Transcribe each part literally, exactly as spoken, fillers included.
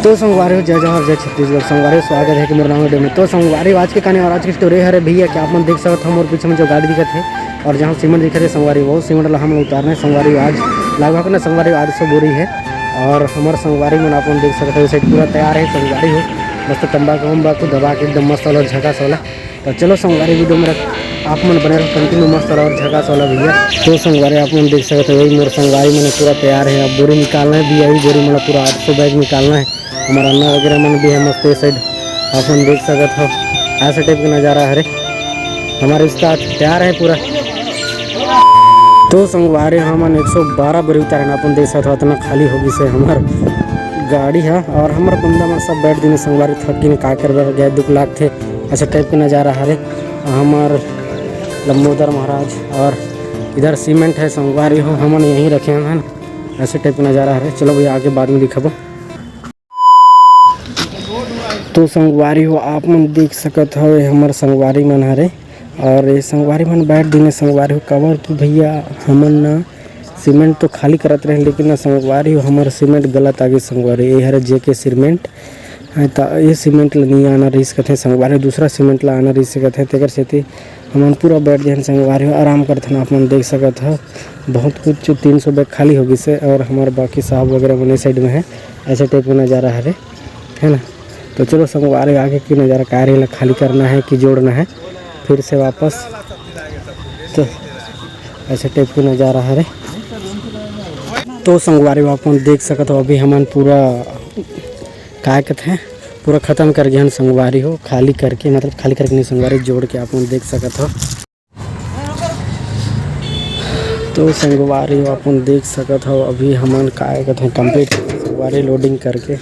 तो संगवारी हो, जय जोहार, जय छत्तीसगढ़। संगवारी हो, स्वागत हे कि मोर नवा video में। तो संगवारी हो, आज के कहानी और आज की story हरे भैया कि आप मन देख सकत हो मोर पीछे में जो गाड़ी दिखत हे और जहाँ सीमेंट दिखत हे संगवारी हो, वो सीमेंट ला हमन उतारना हे संगवारी हो। आज लगभग ना संगवारी हो आठ सौ बोरी हे और हमर संगवारी मन आप मन देख सकत हो, ये side पूरा तैयार हे संगवारी हो। मस्त तंबाकू वंबाकू दबा के एकदम मस्त वाला झकास वाला। तो चलो संगवारी video में रख, आप मन बने रहो continue मस्त वाला और झकास वाला भैया। तो संगवारी आप मन देख सकत हो, यही मोर संगवारी मन पूरा तैयार हे। अब बोरी निकालना हे भैया, यही बोरी मन पूरा आठ सौ bag निकालना हे। हमर अन्ना वगैरह मन भी हे मस्त ये side, आप मन देख सकत हो। ऐसे type के नज़ारा हरे, हमर उस्ताद तैयार हे पूरा। तो संगवारी हमन एक सौ बारह बोरी उतारे, आप मन देख सकत हो, इतना खाली हो गिस हे हमर गाड़ी हे और हमर बंदा मन सब बैठ दिन संगवारी थक गिन, का करबे, गए दुख लागथे। ऐसे type के नज़ारा हरे हमर लंबोदर महाराज और इधर सीमेंट हे संगवारी हो, हमन यहीं रखे हन। ऐसे type के नज़ारा हरे। चलो भैया, आगे बाद में दिखाबो। तो संगवारी हो, आप मन देख सकत हो, ये हमर संगवारी मन हरे और ये संगवारी मन बैठ दिन संगवारी हो, काबर कि भैया हमन ना सीमेंट तो खाली करत रहे, लेकिन ना संगवारी हो, हमर सीमेंट गलत आ गे संगवारी। ये हरे जे के सीमेंट हे, त ये सीमेंट ल नहीं आना रहिस कथे संगवारी, दूसरा सीमेंट ला आना रहिस कथे, तेकर सेती हमन पूरा बैठ जान संगवारी हो, आराम करथन। आप मन देख सकत हो, बहुत कुछ तीन सौ bag खाली हो गिस हे और हमर बाकी साहब वगैरह मन ए side में हे। ऐसे type के नज़ारा हरे, है ना। तो चलो संगवारी, आगे की नज़ारा का रे ला खाली करना हे कि जोड़ना हे फिर से वापस। तो ऐसे type के नज़ारा हरे। तो संगवारी हो, आप मन देख सकत हो, अभी हमन पूरा काय कथे पूरा खत्म कर गे हन संगवारी हो, खाली करके, मतलब खाली करके नहीं संगवारी, जोड़ के आप मन देख सकत हो। तो संगवारी हो, आप मन देख सकत हो, अभी हमन काय कथे complete संगवारी loading करके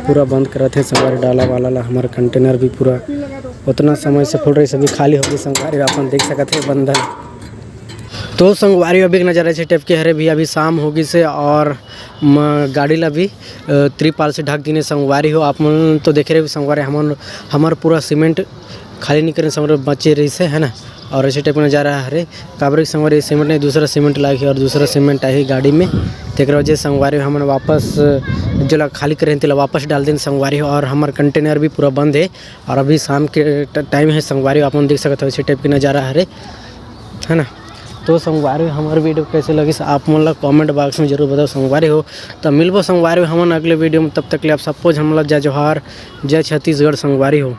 पूरा बंद करत हे संगवारी डाला वाला ला। हमर container भी पूरा उतना समय से full रहिस, अभी खाली हो गे संगवारी, आप मन देख सकत हे बंधन। तो संगवारी हो, अभी के नज़ारा ऐसे type के हरे भी, अभी शाम हो गिस हे और म-, गाड़ी ला भी, अ, तिरपाल से ढक दिने संगवारी हो। आप मन तो देखे रहे संगवारी, हमन, हमर पूरा सीमेंट खाली नहीं करे संगवारी, बचे रहिस हे, है ना। और ऐसे type के नज़ारा हरे, काबर कि संगवारी सीमेंट नहीं, दूसरा सीमेंट लागे और दूसरा सीमेंट आही गाड़ी में, तेकर वजह से संगवारी हमन वापस, अ, जेला खाली करे हन, तेला वापस डाल दिन संगवारी हो। और हमर container भी पूरा बंद हे और अभी शाम के ट-, time हे संगवारी, आप मन देख सकत हो, ऐसे type के नज़ारा हरे, है ना। तो संगवारी, हमर video कैसे लगिस, आप मन ला comment box में जरूर बताओ संगवारी हो। तो मिलबो संगवारी हो हमन अगले video में, तब तक ले आप सबो झन मन ला जय जोहार, जय छत्तीसगढ़ संगवारी हो।